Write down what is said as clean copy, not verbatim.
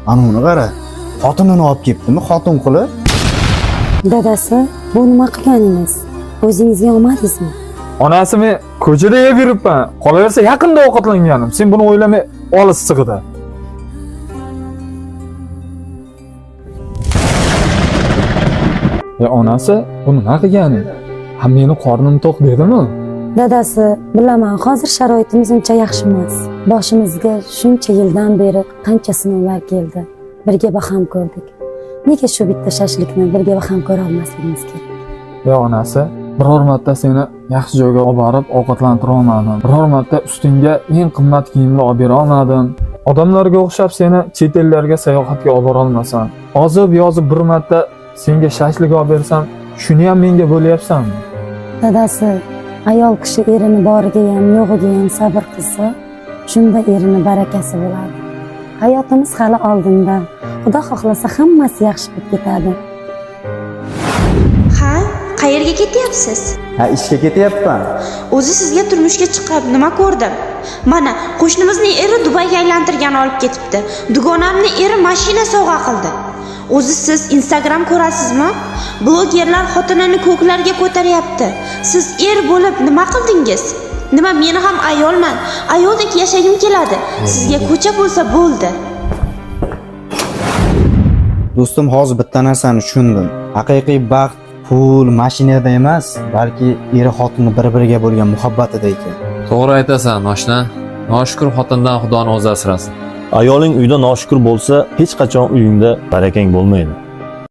Ana uni qara. Xotinini olib kelibdimi? Xotin qilib. Dadasi, bu nima qilganingiz? O'zingizga olmadingizmi? Onasi, men ko'chada yeb yuribman. Qolaversa, yaqinda ovqatlanganim. Sen buni o'ylamay olis sig'ida. Ya onasi, bu nima qilganing? Ha, meni qornim to'q dedimi? Dadasi, bilaman, hozir sharoitimiz uncha yaxshi emas. Boshimizga shuncha yildan beri qancha sinovlar keldi. Birga baham ko'rdik. Nega shu bitta shashlikni birga baham ko'ra olmasligimiz kerak? Ya onasi, biror marta seni yaxshi joyga olib borib ovqatlantira olmadim. Biror marta ustingga eng qimmat kiyimni olib bera olmadim. Odamlarga o'xshab seni chet ellarga sayohatga olib bora olmasam, ozib yozib bir marta senga shashlik olib bersam, shuni ham menga bo'lyapsanmi? Dadasi, ayol kishi erini boriga ham, yo'g'iga ham sabr qilsa, shunda erini barakasi bo'ladi. Hayotimiz hali oldinda. Xudo xohlasa hammasi yaxshi bo'lib ketadi. Ha, qayerga ketyapsiz? Ha, ishga ketyapman. O'zi sizga turmushga chiqib nima ko'rdim? Mana, qo'shnimizning eri Dubayga aylantirgan olib ketibdi. Dugonamni eri mashina sovg'a qildi. O'zi siz Instagram ko'rasizmi? Blogerlar xotinini ko'klarga ko'taryapti. Siz er bo'lib nima qildingiz? Nima, meni ham ayolman. Ayoldek yashagim keladi. Sizga ko'cha bo'lsa bo'ldi. Do'stim, hozir bitta narsani tushundim. Haqiqiy baxt pul, mashinada emas, balki eri xotinni bir-biriga bo'lgan muhabbatida ekan. To'g'ri aytasan, oshna. Noshukur xotindan Xudoni o'zi asrasin. Ayoling uyda noshukur bo'lsa, hech qachon uyingda barakang bo'lmaydi.